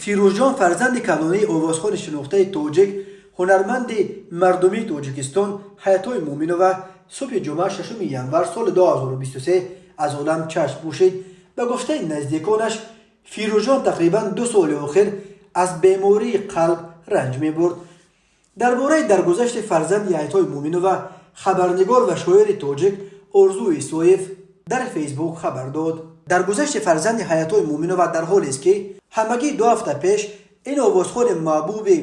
Фирӯзҷон, фарзанди калонии овозхони шинохтаи тоҷик, ҳунарманди мардумии Тоҷикистон Ҳаятҳои Муъминова, субҳи ҷумъа, 6 январ соли 2023 аз олам чашм пӯшид. Ба гуфтаи наздиконаш, Фирӯзҷон тақрибан 2 соли охир аз бемории қалб ранҷ мебурд. Дар бораи даргузашти фарзанди Ҳаятҳои Муъминова хабарнигор ва шоири тоҷик Орзу Исоев дар Фейсбук хабар дод. Даргузашти фарзанди Ҳаятҳои Муъминова дар ҳолест, ки ҳамагӣ 2 ҳафта пеш ин овозхони маҳбуби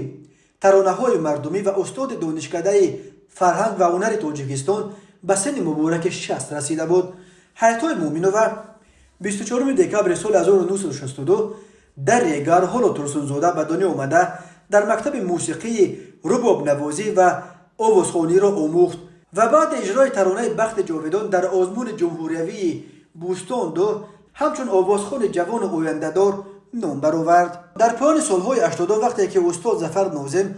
таронаҳои мардумӣ ва устоди донишкадаи фарҳанг ва ҳунари Тоҷикистон ба синни мубораки 60 расида буд. Ҳаятҳои Муъминова 24 декабри соли 1962 дар Регар, ҳоло Турсунзода, ба дунё омада, дар мактаби мусиқии рубобнавозӣ ва овозхониро омӯхт ва баъди иҷрои таронаи «Бахти ҷовидон» дар озмуни ҷумҳуриявии «Бӯстон ду» ҳамчун овозхони ҷавону ояндадор ном баровард. Дар поёни солҳои 80-ум, вақте ки устод Зафар Нозим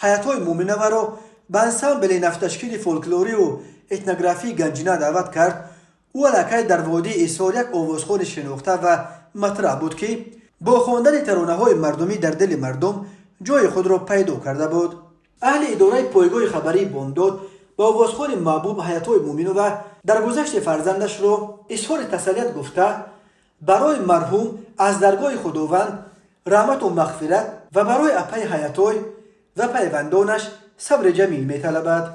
Ҳаятҳои Муъминоваро ба ансамбли навташкили фолклорию этнографии «Ганҷина» даъват кард, ӯ аллакай дар водии Ҳисор як овозхони шинохта ва матраҳ буд, ки бо хондани таронаҳои мардумӣ дар дили мардум ҷои худро пайдо карда буд. Аҳли идораи пойгоҳи хабарии «Бомдод» ба овозхони маҳбуб Ҳаятҳои Муъминова даргузашти фарзандашро изҳори тасаллият гуфта, барои марҳум аз даргоҳи Худованд раҳмату мағфират ва барои апаи Ҳаятҳой ва пайвандонаш сабри ҷамил металабад.